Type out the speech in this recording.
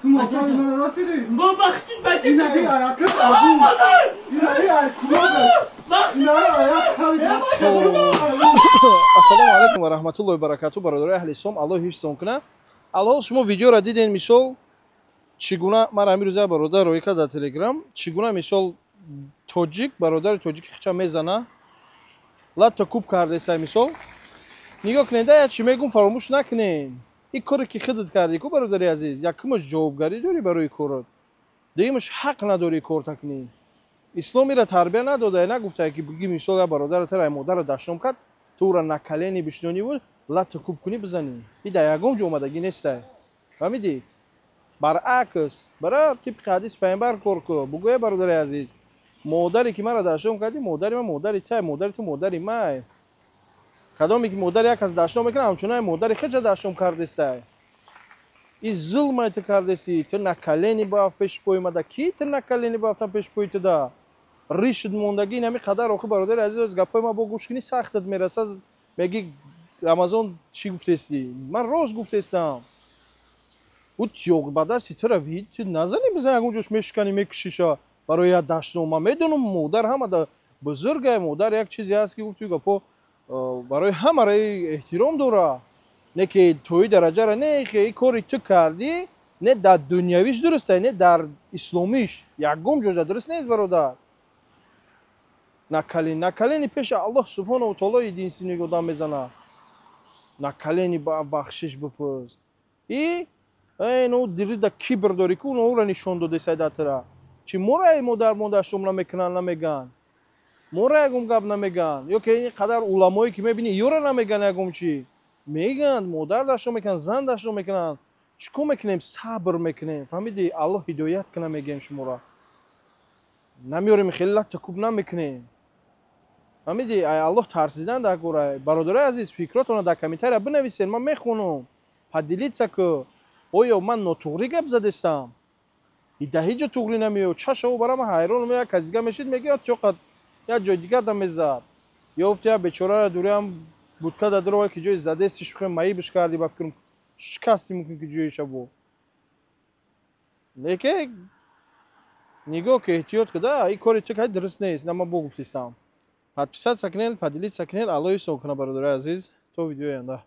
Ту модари маро расидӣ? Бахшиш, бача. Инаи аякат абу. Инаи айкулобаш. Инаи аяк хари. Ассалому алайкум ва раҳматуллоҳи ва баракатуҳ, бародарои аҳли ислом, Аллоҳ ҳифзтон кунад. Аллоҳ, шумо видеоро диден, мисол, чӣ гуна ман ҳамин рӯза бародар роӣ кард дар Телеграм, чӣ гуна, мисол, тоҷик бародари тоҷики хича мезана, латта куб кардеса. Мисол, нигоҳ кунед, я чӣ мегум, фаромӯш накунед: ин коре ки худат кардӣ ку, бародари азиз, якумаш, ҷавобгарӣ дорӣ барои корот, дуюмаш, ҳақ надорӣ корта кунӣ. Ислом ира тарбия надода, нагуфта ки биги, мисол, я бародарат ай модарат дашном кард, ту ӯра на колени бишнониву латта куб кунӣ, бизанӣ. И дар ягон ҷо омадагӣ нестай, фаҳмидӣ? Баръакс, бара тибқи ҳадиси пайғамбар кор ку. Бугӯя: «Бародари азиз, модаре ки маро дашном кардӣ, модари ман модари тай, модари ту модари май». Кадоме ки модари як кас дашном мекунад, ҳамчунон модари хеҷа дашном кардестай. И зулмай ту кардеси. Ту на колени бафт пеши пои мада. Ки ту на колени бафтан пеши пои туда ришд мондагӣ ин ҳами қадар. Охи, бародари азиз, гапҳои ма бо гӯш кунӣ, сахтат мерасад, меги: «Рамазон, чӣ гуфтестӣ?» Ман рост гуфтестам. Ӯ тиёқ ба дасти тура ту назанӣ, бизан, ягон ҷош мешиканӣ, мекушиша барои як дашном. Ман медонам, модар ҳама бузургай, модар як чизе ҳаст ки гуфту гапҳо барои ҳамаро эҳтиром дора, не ки тои дараҷара, не ки кори ту кардӣ, не дар дунявиш дурустай, не дар исломиш, ягон ҷоша дуруст нест, бародар. На колени, на колени пеши Аллоҳ субҳонаву таоло единственный одам мезана. На колени бахшиш бипурс. И ну дирида кибр дорӣ ку, ӯра нишон додесай датра. Чи мора модар модаштом намекунанд, намеган, мора ягон гап намеган, ё ки ин қадар уламое ки мебинӣ, ёра намеган, ягон чи мегӯянд? Модар дашном мекунанд, зан дашном мекунанд. Чӣ кор мекунем? Сабр мекунем, фаҳмидӣ? Аллоҳ ҳидоят куна, мегӯем, шуморо намеёрем, хеле латта куб намекунем, фаҳмидӣ? Ай Аллоҳ тарсидан дар кора. Бародарои азиз, фикротонро дар комментария бинависед, ман мехонам. Поделиться ку. Оё ман нотуғрӣ гап задестам? Дар ҳеҷ ҷо туғрӣ намеёд. Чашао бара ман ҳайронам. Як кас дига мешид, мегӯяд, тёқат як ҷои дигар да мезад. Ёфт як бечораро, дуриам будка да даровар, ки ҷои задести шухе маибш кардӣ, ба фикрам, шикасти, мумкин ки ҷоиша бо леке. Нигоҳ ки, эҳтиёт куда, ин кори ту кай дуруст нест. На, ман бо гуфтистам. Подписаться кунед, поделиться кунед. Аллоҳ ҳифзон кунад, бародарои азиз. То видеои оянда.